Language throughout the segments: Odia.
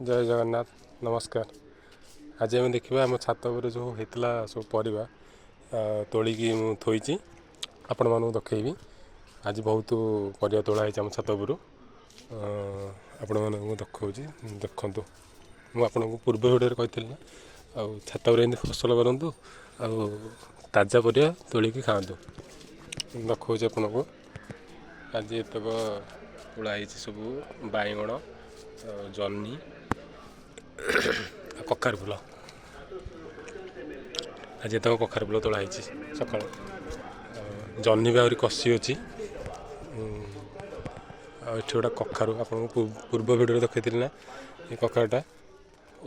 ଜୟ ଜଗନ୍ନାଥ, ନମସ୍କାର। ଆଜି ଆମେ ଦେଖିବା ଆମ ଛାତ ଉପରେ ଯେଉଁ ହେଇଥିଲା ସବୁ ପରିବା ତୋଳିକି ମୁଁ ଥୋଇଛି, ଆପଣମାନଙ୍କୁ ଦେଖେଇବି। ଆଜି ବହୁତ ପରିବା ତୋଳା ହେଇଛି ଆମ ଛାତ ଉପରୁ, ଆପଣମାନଙ୍କୁ ଦେଖାଉଛି, ଦେଖନ୍ତୁ। ମୁଁ ଆପଣଙ୍କୁ ପୂର୍ବ ଭିଡ଼ିଓରେ କହିଥିଲି ନା, ଆଉ ଛାତ ଉପରେ ଏମିତି ଫସଲ କରନ୍ତୁ ଆଉ ତାଜା ପରିବା ତୋଳିକି ଖାଆନ୍ତୁ। ଦେଖାଉଛି ଆପଣଙ୍କୁ ଆଜି ଏତକ ତୋଳା ହେଇଛି ସବୁ ବାଇଗଣ, ଜହ୍ନି ଆଉ କଖାରୁ ଫୁଲ। ଆଜି ଏତକ କଖାରୁ ଫୁଲ ତୋଳା ହେଇଛି ସକାଳୁ। ଜହ୍ନି ବି ଆହୁରି କଷି ଅଛି। ଆଉ ଏଠି ଗୋଟେ କଖାରୁ ଆପଣଙ୍କୁ ପୂର୍ବ ଭିଡ଼ିଓରେ ଦେଖେଇଥିଲି ନା, ଏ କଖାରୁଟା,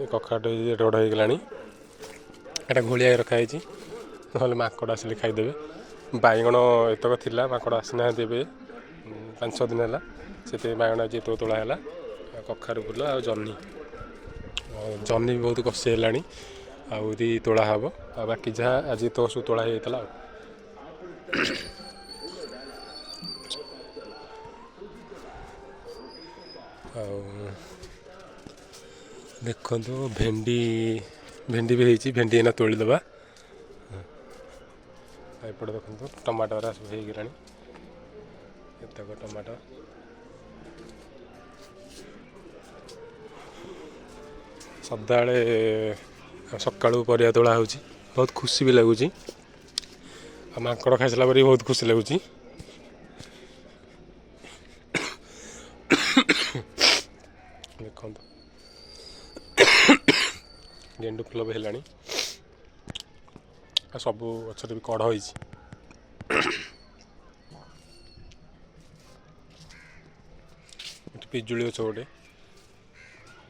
ଏ କଖାରୁଟା ଏଡ଼େ ବଡ଼ ହେଇଗଲାଣି। ଏଇଟା ଘୋଳିଆ ରଖାହେଇଛି, ନହେଲେ ମାଙ୍କଡ଼ ଆସିଲେ ଖାଇଦେବେ। ବାଇଗଣ ଏତକ ଥିଲା, ମାଙ୍କଡ଼ ଆସିନାହାନ୍ତି ଏବେ 5-6 ଦିନ ହେଲା, ସେଥିପାଇଁ ବାଇଗଣ ଆଜି ଏତକ ତୋଳା ହେଲା। ଆଉ କଖାରୁ ଫୁଲ ଆଉ ଜହ୍ନି, ଜହ୍ନି ବି ବହୁତ କଷି ହେଲାଣି, ଆହୁରି ତୋଳା ହେବ। ଆଉ ବାକି ଯାହା ଆଜି ତ ସବୁ ତୋଳା ହେଇଯାଇଥିଲା। ଆଉ ଦେଖନ୍ତୁ ଭେଣ୍ଡି, ଭେଣ୍ଡି ବି ହେଇଛି, ଭେଣ୍ଡି ଏଇନା ତୋଳିଦେବା। ଆଉ ଏପଟେ ଦେଖନ୍ତୁ ଟମାଟୋ ଗୁରା ସବୁ ହେଇଗଲାଣି, ଏତକ ଟମାଟୋ। ସଦାବେଳେ ସକାଳୁ ପରିବା ତୋଳା ହେଉଛି, ବହୁତ ଖୁସି ବି ଲାଗୁଛି। ଆଉ ମାଙ୍କଡ଼ ଖାଇସାରିଲା ପରେ ବି ବହୁତ ଖୁସି ଲାଗୁଛି। ଦେଖନ୍ତୁ ଗେଣ୍ଡୁ ଫୁଲ ବି ହେଲାଣି, ଆଉ ସବୁ ଗଛରେ ବି କଢ଼ ହେଇଛି। ଏଠି ପିଜୁଳି ଗଛ ଗୋଟେ,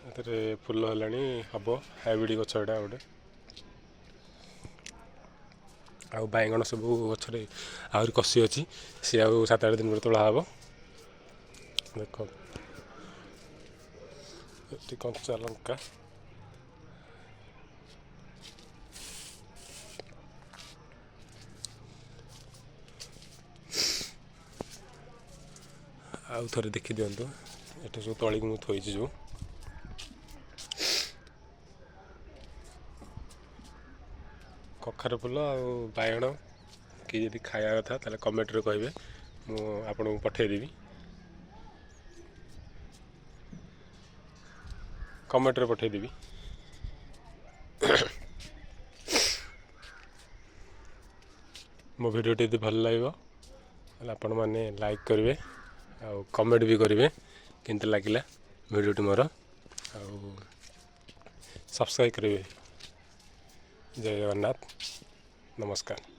ଏଥିରେ ଫୁଲ ହେଲାଣି, ହବ ହାଇବ୍ରିଡ଼ ଗଛ ଏଇଟା ଗୋଟେ। ଆଉ ବାଇଗଣ ସବୁ ଗଛରେ ଆହୁରି କଷି ଅଛି, ସିଏ ଆଉ 7-8 ଦିନ ପରେ ତୋଳା ହବ। ଦେଖ ଏଠି କଞ୍ଚା ଲଙ୍କା, ଆଉ ଥରେ ଦେଖିଦିଅନ୍ତୁ। ଏଠି ସବୁ ତଳିକି ମୁଁ ଥୋଇଛି ଯେଉଁ କଖାରୁ ଫୁଲ ଆଉ ବାଇଗଣ। କିଏ ଯଦି ଖାଇବା କଥା ତାହେଲେ କମେଣ୍ଟରେ କହିବେ, ମୁଁ ଆପଣଙ୍କୁ ପଠେଇଦେବି। କମେଣ୍ଟରେ ପଠେଇଦେବି। ମୋ ଭିଡ଼ିଓଟି ଯଦି ଭଲ ଲାଗିବ ତାହେଲେ ଆପଣମାନେ ଲାଇକ୍ କରିବେ ଆଉ କମେଣ୍ଟ ବି କରିବେ କେମିତି ଲାଗିଲା ଭିଡ଼ିଓଟି ମୋର, ଆଉ ସବସ୍କ୍ରାଇବ୍ କରିବେ। ଜୟ ଜଗନ୍ନାଥ, ନମସ୍କାର।